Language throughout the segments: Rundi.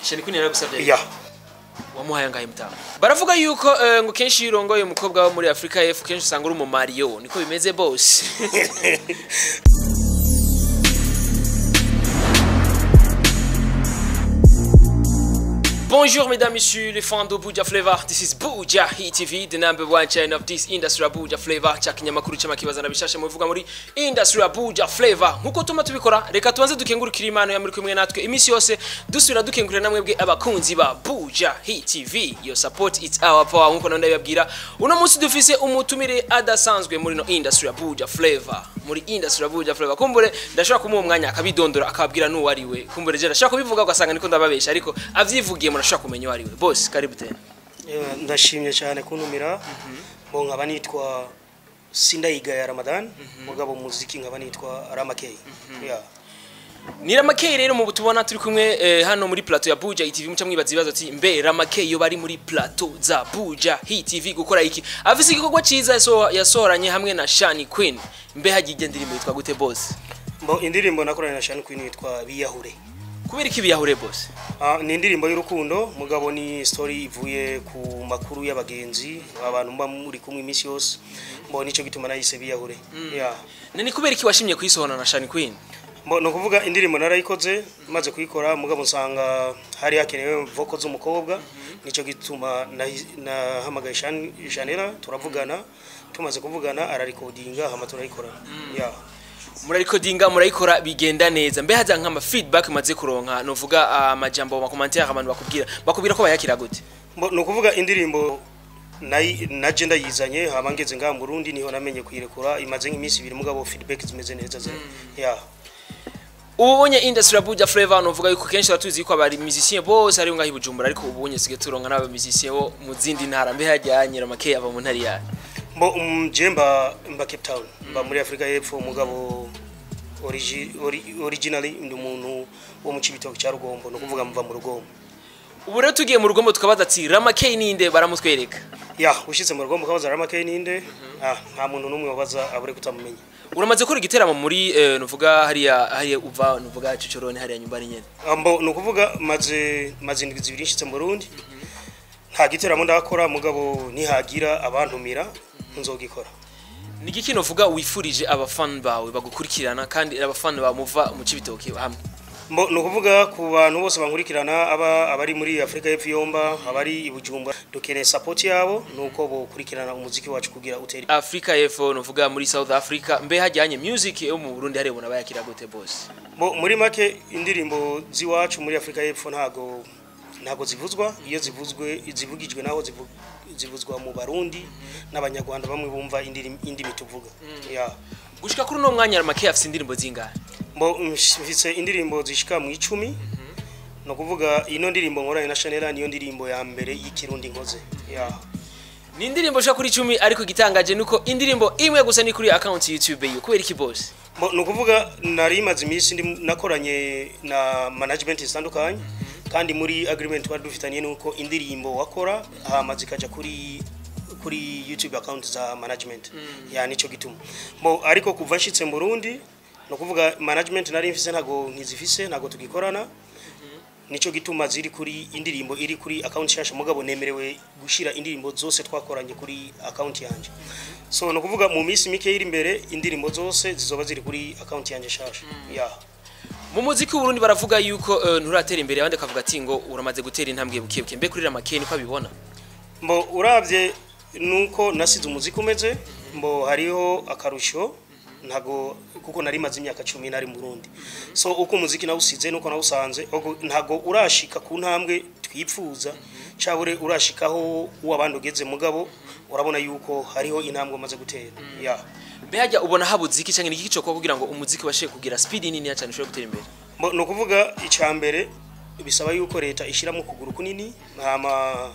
Channy Queen yaragusabye? Ya. Wamuhaye angahe, mutama? Baravuga yuko ngo kenshi iyo urongoye umukobwa wo muri Afrika y'Epfo, kenshi usanga uri umumariyo. Niko bimeze, boss? Bonjour mesdames, messieurs, les fans de Buja Flavor. This is Buja Hit TV, the number one channel of this industry, Buja Flavor. Cha kinyamakuru cy'amakibazana bishashe mu bivuga muri industry ya Buja Flavor. Nkuko tuma tubikora, reka tubanze dukengurukira Imana ya muri kumwe natwe iminsi yose, dusubira dukengurira namwebwe abakunzi ba Buja Hit TV. Your support is our power, nkuko nanda ndabibabwira. Uno munsi dufise umutumire adasanzwe muri no industry ya Buja Flavor. Muri industry ya Buja Flavor. Kumbure ndashobora kumuha umwanya akabidondora, akababwira n'uwo ari we. Kumbure je ndashobora kubivuga ugasanga niko ndababesha, ariko avyivugiye murashobora kumenya uwo ari we. Boss, karibu tena. Ndashimye cyane kuntumira. Bo nkaba nitwa Sindayigaya Ramadan, mugabo muziki nkaba nitwa Ramakey. Yeah. Ni Ramakey rero mu tubona turi kumwe hano muri plateau ya Buja TV. Muca mwibaza ibibazo ati: mbe Ramakey yo bari muri plateau za Buja Hit TV gukora iki? Afise igikorwa ciza yasohoranye hamwe na Shani Queen. Mbe hagiye indirimbo yitwa gute, boss? Bo indirimbo nakoranye na Shani Queen yitwa Biyahure. Kubera iki Biyahure, boss? Ah, ni indirimbo y'urukundo, mugabo ni story ivuye ku makuru y'abagenzi, abantu mba muri kumwe iminsi yose. Mbo nico gituma nayise Biyahure. Yeah. Ni kubera iki washimye kuyisohora na Shani Queen? Mbo no kuvuga indirimbo narayikoze, maze kuyikora mugabo nsanga hari hakenewe vocal z'umukobwa, nico gituma nahamagaye Shanela, turavugana, tumaze kuvugana ararikodinga, hama turayikora. Yeah. Murarikodinga, murayikora, bigenda neza. Mbe haza nk'ama feedback maze kuronka, novuga amajambo, ama commentaire abantu bakubwira ko bayakira gute? Mbo no kuvuga indirimbo naje ndayizanye, hama ngeze ngaha mu Burundi niho namenye kuyirekura, imaze nk'iminsi 2, mugabo feedback zimeze neza yeah. Ubonye industry ya Buja Flavor, novuga yuko kenshi batuzi ko abari musicien bose ari ngaho i Bujumbura, ariko ubonye sige turonka n'aba musicien bo mu zindi ntara. Mbe hajyanye Ramakey ava mu ntara yayo? Mbo je mba Cape Town, mba muri Afrika y'Epfo, mugabo originally ndi umuntu wo mu Cibitoke cya Rugombo, no kuvuga mva mu Rugombo. Ubu rero tugiye mu Rugombo tukabaza ati: "Ramakey ninde?" Baramutwereka? Ya, ushitse mu Rugombo kabaza Ramakey ninde, nta muntu n'umwe wabaza abure kutamumenya. Uramaze gukora igiteramo muri nuvuga hariya uva, nuvuga Cicorone, hariya nyumbani nyene? Mbo ni ukuvuga maze indwi 2 nshitse mu Burundi, nta giteramo ndakora, mugabo nihagira abantumira nzogikora. Ni igiki novuga wifurije abafan bawe bagukurikirana, kandi abafan bawe muva mu Cibitoke hamwe? Mbo ni ukuvuga ku bantu bose bankurikirana, aba abari muri Afrika y'Epfo yomba, abari i Bujumbura, dukeneye support yabo, nuko bokurikirana umuziki wacu kugira utere Afrika y'Epfo, nuvuga muri South Africa. Mbe hajyanye music yo mu Burundi harebona bayakira gute, boss? Mbo muri make indirimbo ziwacu muri Afrika y'Epfo ntago zivuzwa. Iyo zivuzwe zivugijwe naho zivuzwa mu Barundi n'Abanyarwanda bamwe bumva indimi tuvuga, yeah. Gushika kuri uno mwanya Ramakey afise indirimbo zingahe? Mbo mfise indirimbo zishika mu 10. No kuvuga ino ndirimbo nkoranye na Chanel niyo ndirimbo ya mbere y'Ikirundi nkoze, yeah. Ni indirimbo shaka kuri 10, ariko igitangaje nuko indirimbo imwe gusa ni kuri account YouTube yiwe. Kubera iki, boss? Mbo ni ukuvuga nari maze iminsi nakoranye na management zitandukanye, kandi muri agreement twari dufitanye nuko indirimbo wakora hama zikaja kuri YouTube account za management, ya, nico gituma. Mbo ariko kuva nshitse mu Burundi, no kuvuga management nari mfise ntago nkizifise, ntago tugikorana, nico gituma ziri kuri indirimbo iri kuri account shasha, mugabo nemerewe gushira indirimbo zose twakoranye kuri account yanje. So no kuvuga mu minsi mike iri imbere indirimbo zose zizoba ziri kuri account yanje shasha, yeah. Mu muziki w'Uburundi baravuga yuko nturatera imbere, abandi bakavuga ati ngo uramaze gutera intambwe buke buke. Mbe kuri Ramakey niko abibona? Mbo uravye nuko nasize umuziki umeze, mbo hariho akarusho, ntago kuko nari maze imyaka 10 nari mu Burundi. So uko umuziki nawusize nuko nawusanze, ntago urashika ku ntambwe twipfuza cabure urashikaho uwabandi ugeze, mugabo urabona yuko hariho intambwe umaze gutera, yeah. Mbe hajya ubona habuze iki, canke ni iki cyo kugira ngo umuziki ubashe kugira speed nini cyane, ushobore gutera imbere? Mbo no kuvuga icambere bisaba yuko leta ishiramo ukuguru kunini, hama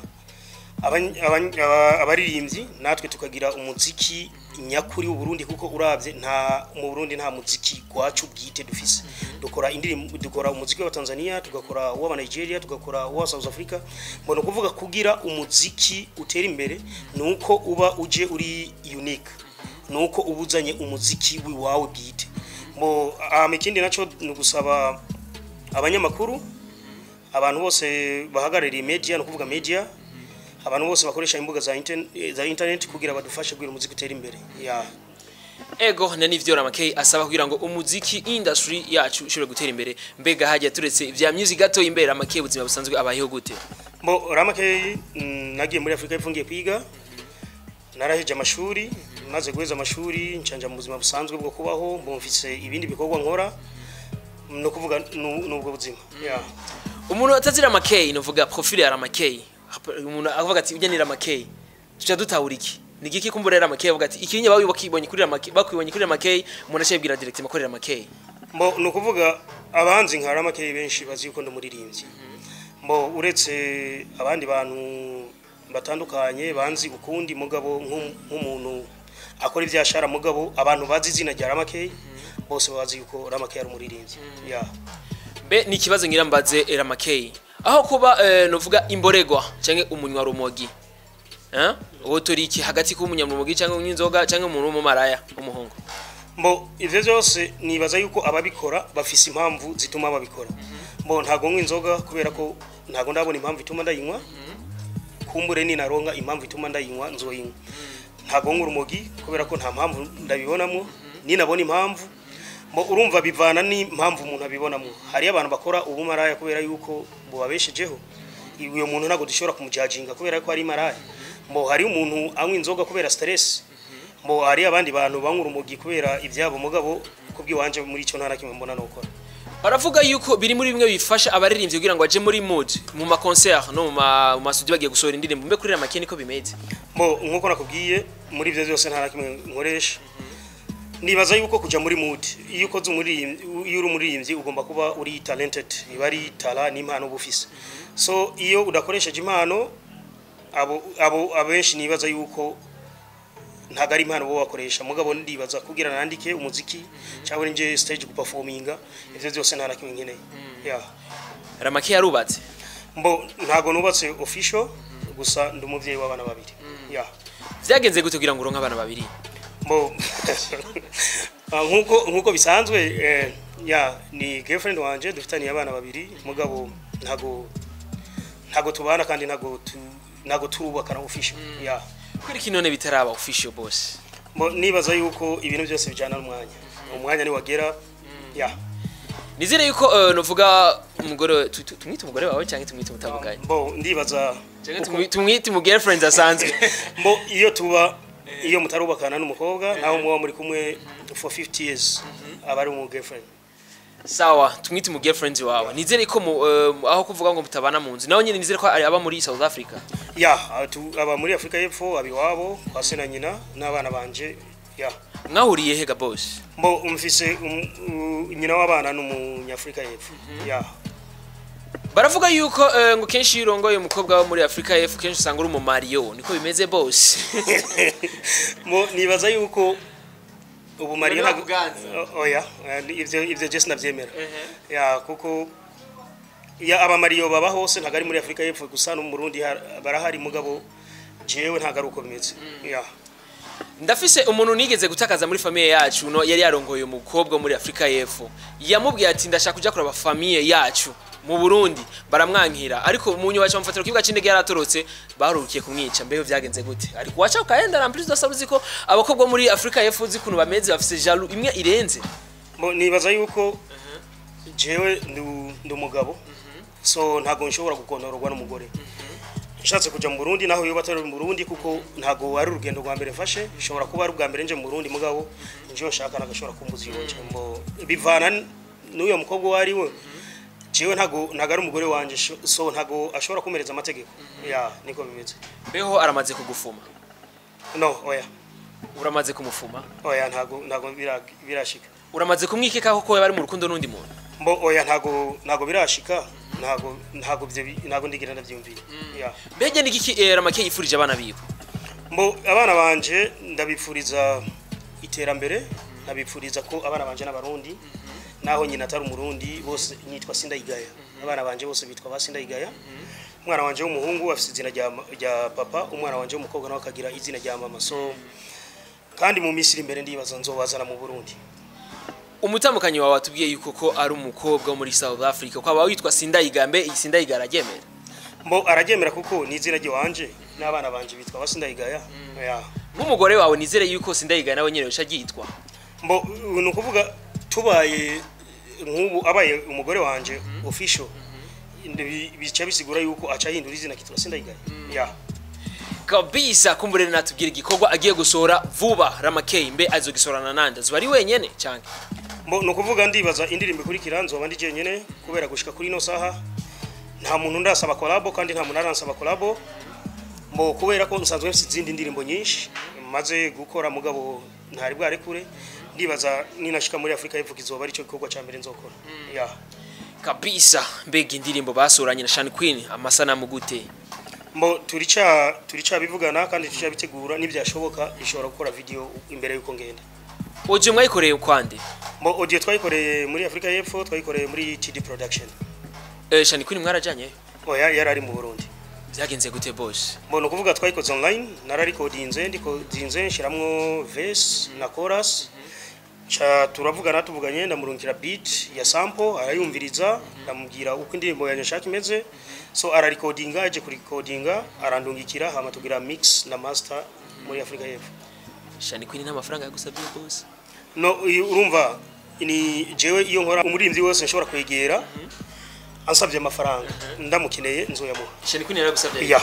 abaririmbyi natwe tukagira umuziki nyakuri w'u Burundi, kuko uravye nta mu Burundi nta muziki gwacu bwite dufise. Dukora indirimbo, dukora umuziki wa Tanzania, tugakora uwa Nigeria, tugakora uwa South Africa. Mbona kuvuga kugira umuziki utera imbere nuko uba uje uri unique, nuko ubuzanye umuziki wiwawe bwite. Mbo ikindi naco ni gusaba abanyamakuru. Abantu bose bahagarariye media, no kuvuga media, abantu bose bakoresha imbuga za internet kugira badufashe kugira umuziki utere imbere, yeah. Ego, na nivyo Ramakay asaba kugira ngo umuziki industry yacu ishobore gutera imbere. Mbega hajya turetse ivya music gato imbere, Ramakay ubuzima busanzwe abayeho gute? Mbo Ramakay, nagiye muri Afrika y'Epfo ngiye kwiga, naraheje amashuri. Maze guheza amashuri ncanja mu buzima busanzwe bwo kubaho. Mbo mfise ibindi bikorwa nkora, no kuvuga nubwo buzima, yeah. Umuntu atazi Ramakay, novuga profile ya Ramakay, umuntu avuga ati ujya ni Ramakay, tuca dutahura iki? Ni giki kumbura Ramakay avuga ati ikinye bawe bakibonye kuri Ramakay, bakwibonye kuri Ramakay, umuntu ashebwira direct makore Ramakay? Mbo ni ukuvuga abanzi nka Ramakay benshi bazi yuko ndi umuririmbyi. Mbo uretse abandi bantu batandukanye banzi ukundi, mugabo nk'umuntu akora ivyashara, mugabo abantu bazi izina rya Ramakay bose bazi yuko Ramakay ari umuririmbyi, yeah. Mbe ni ikibazo ngira mbaze Ramakay, aho kuba novuga imboregwa canke umunywa rumogi, eh uwo turi iki hagati k'umunyarumogi canke unywa inzoga canke umuntu w'umumaraya w'umuhungu? Mbo ivyo byose nibaza yuko ababikora bafise impamvu zituma babikora. Mbo ntago nywa inzoga kubera ko ntago ndabona impamvu ituma ndayinywa. Kumbure ni naronka impamvu ituma ndayinywa nzoyinywa. Ntago nywa urumogi kubera ko nta mpamvu ndabibonamo. Ninabona impamvu, mbo urumva bivana n'impamvu umuntu abibonamo. Hari abantu bakora ubumaraya kubera yuko bubabeshejeho. Uyo muntu ntago dushobora kumujajinga kubera ko ari maraya. Mbo hari umuntu anywa inzoga kubera stress. Mbo hari abandi bantu banywa urumogi kubera ibyabo, mugabo kubwiwanje muri ico nta na kimwe mbona nokora. Baravuga yuko biri muri bimwe bifasha abaririmbyi kugira ngo baje muri mood mu ma concert no mu ma studio bagiye gusohora indirimbo. Mbe kuri Ramakay niko bimeze? Mbo nkuko nakubwiye, muri ibyo byose nta na kimwe nkoresha. Nibaza yuko kuja muri mood, iyo ukoze umuririmbyi, iyo uri umuririmbyi ugomba kuba uri talented, iba ari talent n'impano uba ufise. So iyo udakoresheje impano, abo abenshi nibaza yuko ntago ari impano bo bakoresha. Mugabo ndibaza kugira nandike umuziki cyangwa nje stage guperforminga, ivyo byose nta na kimwe nkeneye, yeah. Ramakay yarubatse? Mbo ntago nubatse official, gusa ndi umuvyeyi w'abana babiri, yeah. Vyagenze gute kugira ngo uronke abana babiri? Mbo nkuko bisanzwe, ya ni girlfriend wanje dufitaniye abana babiri, mugabo ntago tubana kandi ntago turubakana official, yeah. Kuri iki none bitaraba official, boss? Mbo nibaza yuko ibintu byose bijana n'umwanya. Umwanya ni wagera, yeah. Nizere yuko novuga umugore, tumwite umugore wawe cyangwa tumwite umutavuganye? Mbo ndibaza Cyangwa tumwite umu girlfriend asanzwe? Mbo iyo tuba iyo mutarubakana n'umukobwa, naho muba muri kumwe for 50 years, aba ari umu girlfriend. Sawa, tumwite umu girlfriend wawe. Nizere ko aho kuvuga ngo mutabana mu nzu, nawe nyine nizere ko aba muri South Africa. Ya, aba muri Afrika y'Epfo, abiwabo kwa se na nyina n'abana banje, ya. Mwahuriye hega, boss? Mbo umfise nyina w'abana n'umunyafrika y'Epfo, ya. Baravuga yuko ngo kenshi iyo urongoye umukobwa wo muri Afrika y'Epfo kenshi usanga uri umumario. Niko bimeze, boss? Mbo nibaza yuko ubu Mario None ntago bakuganza? Oya, ivyo je sinavyemera, ya, kuko ya abamariyo baba hose, ntago ari muri Afrika y'Epfo gusa, no mu Burundi barahari, mugabo jewe ntago ari uko bimeze, ya. Ndafise umuntu nigeze gutakaza muri famille yacu, no yari yarongoye umukobwa wo muri Afrika y'Epfo. Yamubwiye ati ndashaka kuja kuraba famille yacu mu Burundi, baramwankira, ariko mu nyuma bamufatira ku kibuga c'indege yaratorotse, barukiye kumwica. Mbeho vyagenze gute? Ariko wacha ukaenda na plus uzi ko abakobwa bo muri Afrika y'Epfo uzi kuntu bameze, bafise jaloux imwe irenze. Mbo nibaza yuko jewe ndi umugabo, so ntago nshobora gukontororwa n'umugore. Nshatse kuja mu Burundi, naho yoba atari mu Burundi, kuko ntago ari urugendo rwa mbere mfashe, nshobora kuba ari ubwa mbere nje mu Burundi, mugabo nje nshaka nagashobora kumbuza iyo nje. Mbo bivana n'uyo mukobwa uwo ari we. Jewe ntago ari umugore wanje, so ntago ashobora kumereza amategeko, ya, niko bimeze. Mbeho aramaze kugufuma? No, oya. Uramaze kumufuma? Oya, ntago birashika. Uramaze kumwikekaho ko bari mu rukundo n'undi muntu? Mbo oya, ntago birashika, ntago ndigira ndavyumviye, ya. Mbege ni iki Ramakay yifurije abana biwe? Mbo abana banje ndabifuriza iterambere, ndabifuriza ko abana banje n'abarundi, naho nyina atari umurundi, bose nitwa Sindayigaya. Abana banje bose bitwa ba Sindayigaya. Umwana wanje w'umuhungu afite izina rya papa, umwana wanje w'umukobwa nawe akagira izina rya mama. So kandi mu minsi iri imbere ndibaza nzobazana mu Burundi. Umutambukanyi wawe watubwiye yuko ko ari umukobwa wo muri South Africa, ko aba witwa Sindayigambe. Iyi Sindayiga araryemera? Mbo araryemera kuko ni izina ry'iwanje, n'abana banje bitwa Basindayigaya, ya. Nk'umugore wawe, nizere yuko Sindayiga nawe nyene yoca ryitwa. Mbo ni ukuvuga tubaye nk'ubu abaye umugore wanje official, bica bisigura yuko aca ahindura izina kitwa Sindayigaya, ya. Kabisa. Kumbure natubwira igikorwa agiye gusohora vuba Ramakey, mbe azogisorana nande? Azoba ari wenyene canke? Mbo ni ukuvuga ndibaza indirimbo ikurikira nzoba ndi jenyene, kubera gushika kuri ino saha nta muntu ndasaba collabo kandi nta muntu aransaba collabo. Mbo kubera ko nsanzwe mfite izindi ndirimbo nyinshi maze gukora, mugabo ntari bwarekure, ndibaza ninashika muri Afrika y'Epfo kizoba ari cyo gikorwa ca mbere nzokora, ya. Kabisa. Mbega indirimbo basoranye na Shan Queen, amasanamu gute? Mbo turica bivugana kandi turica bitegura, nibyashoboka ishobora gukora video imbere yuko ngenda. Audio mwayikoreye kwande? Mbo audio twayikoreye muri Afrika y'Epfo, twayikoreye muri TD Production. Shan Queen mwarajanye? Oya, yari ari mu Burundi. Byagenze gute, boss? Mbo no kuvuga twayikoze online, nararikodinze, ndikodinze, nshiramwo verse na chorus, cha turavugana, tuvuganye ndamurungikira beat ya sample arayumviriza, ndamubwira uko indirimbo yanjye nshaka imeze, so ararikodinga, aje kurikodinga arandungikira, hama tugira mix na master muri Afrika y'Epfo. Shan Queen nta mafaranga yagusabye, boss? No, urumva ni jewe iyo nkora, umurinzi wese nshobora kwegera ansabye amafaranga ndamukeneye nzoyamuha. Shan Queen yaragusabye? Ya.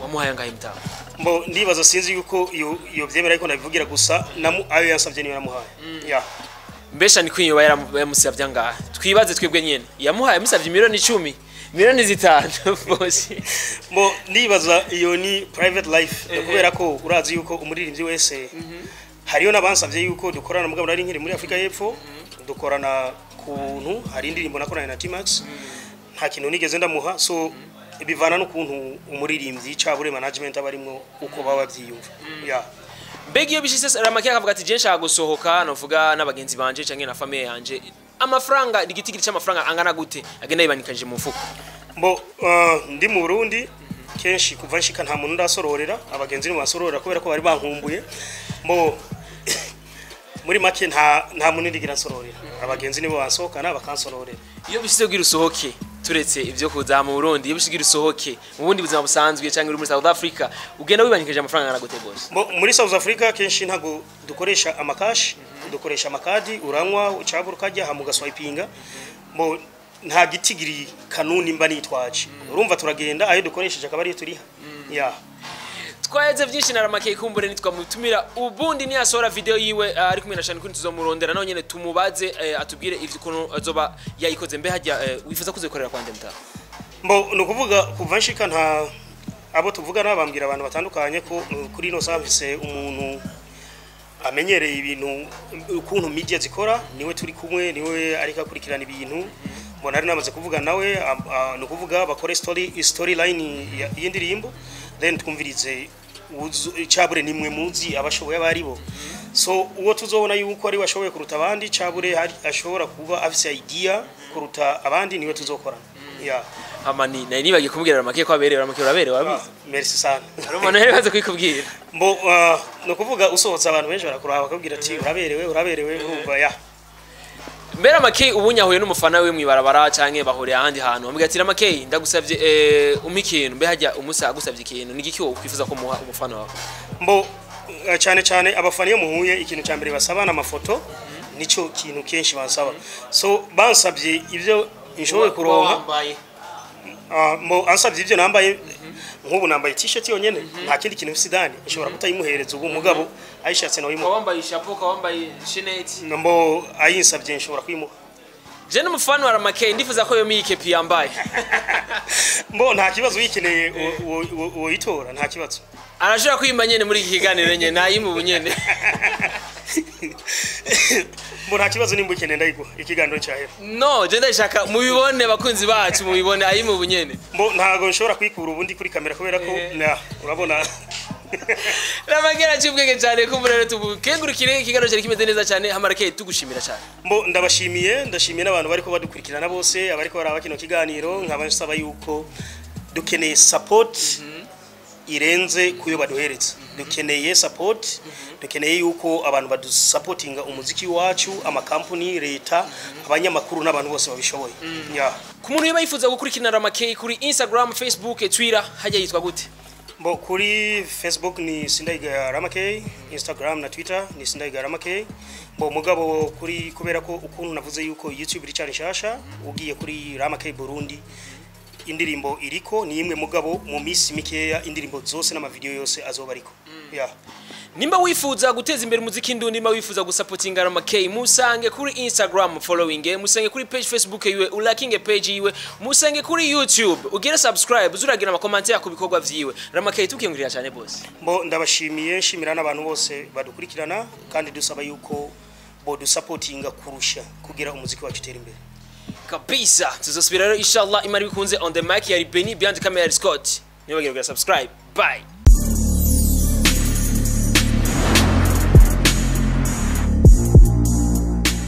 Wamuhaye angahe, mtamu? Mbo ndibaza sinzi yuko iyo byemera, ariko ndabivugira gusa namu ayo yansabye niyo namuhaye, ya. Mbe Shan Queen yoba yaramusabye angahe? Twibaze twebwe nyene. Yamuhaye, yamusabye miliyoni 10, miliyoni 5, boss? Mbo ndibaza iyo ni private life, kubera ko urazi yuko umuririmbyi wese, hariyo n'abansabye yuko dukorana mugabo nari nkiri muri Afrika y'Epfo, dukorana kuntu hari indirimbo nakoranye na T-Max, nta kintu nigeze ndamuha. So bivana n'ukuntu umuririmbyi cabure management aba arimwo, uko baba bavyiyumva, ya. Mbega iyo bishitse Ramakey akavuga ati je nshaka gusohoka, novuga n'abagenzi banje canke na famille yanje, amafaranga, igitigiri c'amafaranga angana gute agenda yibanikanje mu mufuko? Mbo ndi mu Burundi kenshi kuva nshika nta muntu ndasororera, abagenzi ni basororera kubera ko bari bankumbuye. Mbo muri make nta muntu ndigira nsororera, abagenzi nibo bansohokana bakansororera. Iyo bishitse kugira usohoke, turetse ivyo kuza mu Burundi, iyo bishitse kugira usohoke mu bundi buzima busanzwe canke uri muri South Africa, ugenda wibanikije amafaranga angana gute, boss? Mbo muri South Africa kenshi ntago dukoresha amakashi, dukoresha amakadi. Uranywa ucabura ukajya hama ugaswipinga. Mbo nta gitigiri kanuni mba nitwaje, urumva turagenda ayo dukoresheje akaba ariyo turiha, ya. Twaheze byinshi na Ramakey. Kumbure nitwamutumira ubundi niyasohora video yiwe ari kumwe na Shan Queen, tuzomurondera nawe nyene tumubaze, atubwire ivyo ukuntu azoba yayikoze. Mbe hajya wifuza kuzokorera kwande, mta? Mbo ni ukuvuga kuva nshika nta abo tuvugana bambwira abantu batandukanye ko kuri ino saha mfise umuntu amenyereye ibintu ukuntu media zikora, niwe turi kumwe, niwe ariko akurikirana ibintu. Mbona ari namaze kuvuga nawe, ni ukuvuga bakore storyline y'indirimbo, then twumvirize cabure nimwe muzi abashoboye abaribo. So uwo tuzobona yuko ari washoboye kuruta abandi, cabure ashobora kuba afise idea kuruta abandi, niwe tuzokorana, ya. Amani nari nibagiye kumubwira Ramakey ko aberewe. Ramakey, uraberewe, wabizi? Merci sana. Hari umuntu yari baze kubikubwira. Mbo no kuvuga usohotse abantu benshi barakuraba bakabwira ati uraberewe, uraberewe, urumva, ya. Mbere Ramakey ubu nyahuye n'umufana we mwibarabara canke bahuriye ahandi hantu, amubwira ati Ramakey ndagusavye umpe ikintu. Mbe hajya umusa agusavye ikintu, ni igiki wowe ukwifuza ko muha umufana wawe? Mbo cyane cyane abafana iyo muhuye, ikintu cya mbere basaba ni amafoto, nicyo kintu kenshi bansaba. So bansabye ibyo nshoboye kuronka. Wambaye. Mbo ansabye ibyo nambaye, nk'ubu nambaye t-shirt yonyene, nta kindi kintu mfise indani, nshobora kutayimuhereza ubu, mugabo ayishatse nawe ukaba wambaye chapeau, ukaba wambaye chaînette. Mbo ayinsabye nshobora kuyimuha. Je n'umufana wa Ramakey ndifuza ko yo iyi kepi yambaye. Mbo nta kibazo, uyikeneye uyitora, nta kibazo. Arashobora kwimba nyene muri iki kiganiro nyene, nayimubu nyene. Mbo nta kibazo, nimba ukeneye ndayiguha ikiganiro cyahera. No, je ndashaka mubibone, bakunzi bacu, mubibone ayimubu nyene. Mbo ntago nshobora kwikura ubundi kuri kamera kubera ko na urabona. Ramakey aciye ubwenge cyane. Kumbura rero tubukengurukire, ikiganiro cyari kimeze neza cyane. Hamarakey, tugushimira cyane. Mbo ndabashimiye, ndashimiye n'abantu bariko badukurikirana bose, abariko baraba kino kiganiro, nkaba nsaba yuko dukeneye support. irenze kuyo baduhereza. Dukeneye support, dukeneye yuko abantu badusapotinga umuziki wacu, amakampuni, leta, abanyamakuru n'abantu bose babishoboye, yeah. Ku muntu yoba yifuza gukurikirana Ramakey kuri Instagram, Facebook, Twitter, hajya yitwa gute? Bo kuri Facebook ni Sindayigaya Ramakey, Instagram na Twitter ni Sindayigaya Ramakey. Bo mugabo kuri, kubera ko ukuntu navuze yuko YouTube iri cyane nshasha, ugiye kuri Ramakey Burundi indirimbo iriko ni imwe, mugabo mu minsi mikeya indirimbo zose n'amavideo yose azoba ariko, yeah. Nimba wifuza guteza imbere umuziki ndundi, nimba wifuza gusapotinga Ramakey, musange kuri Instagram following, musange kuri page Facebook yiwe, ulakinge page yiwe, musange kuri YouTube ugire subscribe, uzuragira amakomante ku bikorwa vyiwe. Ramakey, tukiyongera cyane bose. Bo ndabashimiye, nshimira n'abantu bose badukurikirana, kandi dusaba yuko bo dusapotinga kurusha kugira umuziki wacu utere imbere. Kabisa, tuzosubira rero inshallah Imana bikunze. On the mic yari Benny, behind the camera yari Scott. Nibagire kugira subscribe. Bye.